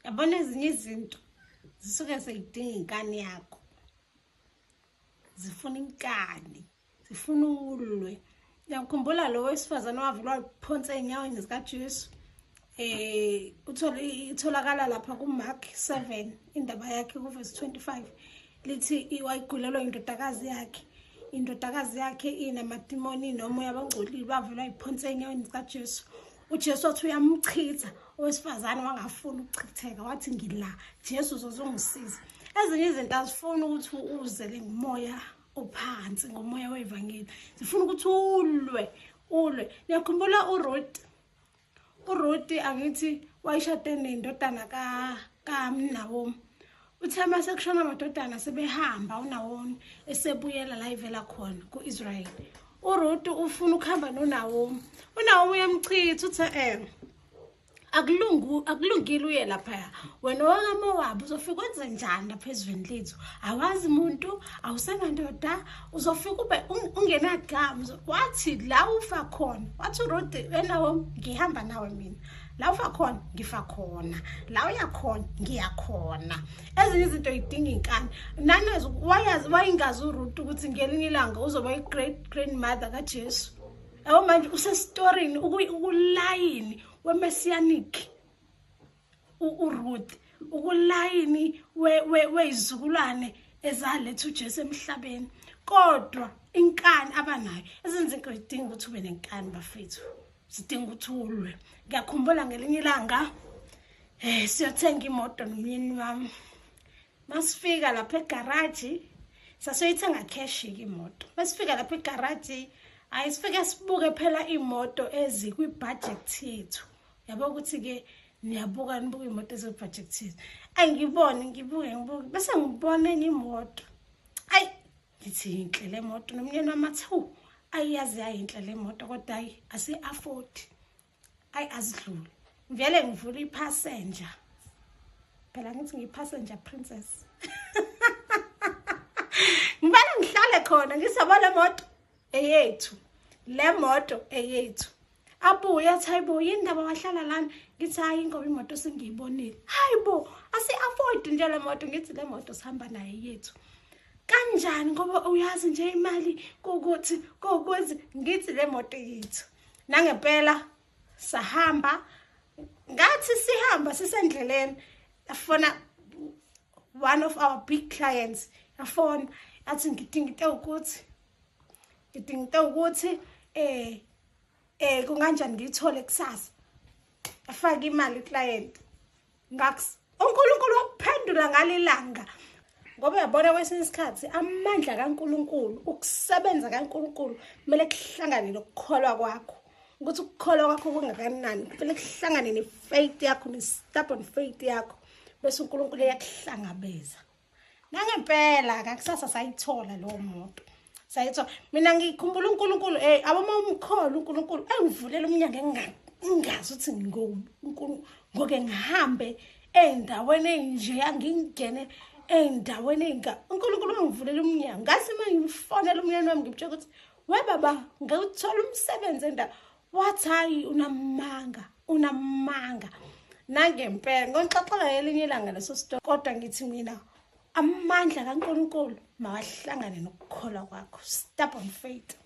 Yabona ezinye izinto zisuke seyidinga inkani yakho, zifuna inkani, zifuna ulwe. Ngiyakhumbula lo wesifazane owavele waphonsa ey'nyaweni zikaJesu. Utholakala lapha kuMark 7, indaba yakhe kuvesi 25, lithi wayigulelwa indodakazi yakhe. Indodakazi yakhe inamadimoni nomoya abangcolile, bavele wayiphonsa ey'nyaweni zikaJesu. UJesu wathi uyamchitha, owesifazane wangafuni ukuchitheka, wathi ngila Jesu uzozongisiza. Ezinye izinto azifuni ukuthi uzele ngomoya ophansi, ngomoya wevangeli, zifuna ukuthi ulwe, ulwe. Ngiyakhumbula uRuth, uRuth angithi wayishade nendodana kaNawomi. Uthe mase kushona amadodana sebehamba, uNawomi esebuyela la ivela khona ku-Israel. uRuth ufuna ukuhamba noNawomi, uNawomi uyamchitha, uthi akulungile uye laphaya, wena owakaMowabi uzofika wenze njani lapha ezweni lethu? Awazi muntu, awusenandoda, uzofika ube ungenagama. Wathi la ufa khona, wathi uRuth, weNawomi ngihamba nawe mina, la ufa khona ngifa khona, la uya khona ngiya khona. Ezinye izinto yidinga inkani. Nanazi wayazi, wayingazi uRuth ukuthi ngelinye ilanga uzoba i-great grandmother kaJesu. Yabo manje usesitorini, ukulayini we-messianic uRuth, ukulayini weyizukulwane ezaletha uJesu emhlabeni. Kodwa inkani abanayo, ezinye izinto zidinga ukuthi ube nenkani bafethu, zidinga ukuthi ulwe. Ngiyakhumbula ngelinye ilanga siyothenga imoto nomyeni wami. Masifika lapha egaraji, sasiyoyithenga cash-ke imoto. Masifika lapha egaraji, hayi sifike sibuke phela imoto ezikwi-budget yethu. Yabo ukuthi-ke niyabuka, nibuka imoto ezikwi-budget yethu. Ayi ngibone, ngibuke, ngibuke, bese ngibona enye imoto. Ayi ngithi inhle le moto, nomyeni wami athi hu, ayiyazi yayinhle le moto, kodwa hayi asi-afford, ayi azidlule. Ngivele ngivule i-passenger, phela ngithi ngiyi-passenger princess. Ngivele ngihlale khona, ngisabo le moto eyethu, le moto eyethu. Abuye athi hayibo, yini ndaba wahlala lana? Ngithi hayi ngoba imoto sengiyibonile. Hayibo, asi-afford nje le moto. Ngithi le moto sihamba nayo yethu. Kanjani ngoba uyazi nje imali kukuthi kukuthi, ngithi le moto yethu. Nangempela sahamba, ngathi sihamba sisendleleni, afona one of our big clients, afona athi ngidinga into ukuthi, ngidinga into ukuthi kunganjani ngiyithole kusasa. Afaka imali client. Ngakus uNkulunkulu waphendula ngalilanga. Ngoba uyabona kwesinye isikhathi amandla kaNkulunkulu, ukusebenza kaNkulunkulu kumele kuhlangane nokukholwa kwakho. Ukuthi ukukholwa kwakho kungakanani, kumele kuhlangane ne-faith yakho, ne-stubborn faith yakho, bese uNkulunkulu eyakuhlangabeza. Nangempela ngakusasa sayithola leyo moto, sayithola. Mina ngikhumbula uNkulunkulu, aboma umkholo uNkulunkulu engivulela umnyango engingazi ukuthi ngoke ngihambe ey'ndaweni ey'njeya, ngingene ey'ndaweni ey'nga. uNkulunkulu wangivulela umnyango. Ngathi uma ngifonela umyeni wami ngimtshela ukuthi we baba ngawuthola umsebenzi endawo, wathi hayi unamanga, unamanga. Nangempela ngixoxela ngelinye ilanga leso story. Kodwa ngithi mina amandla kaNkulunkulu mawahlangane nokukholwa kwakho, stubborn faith.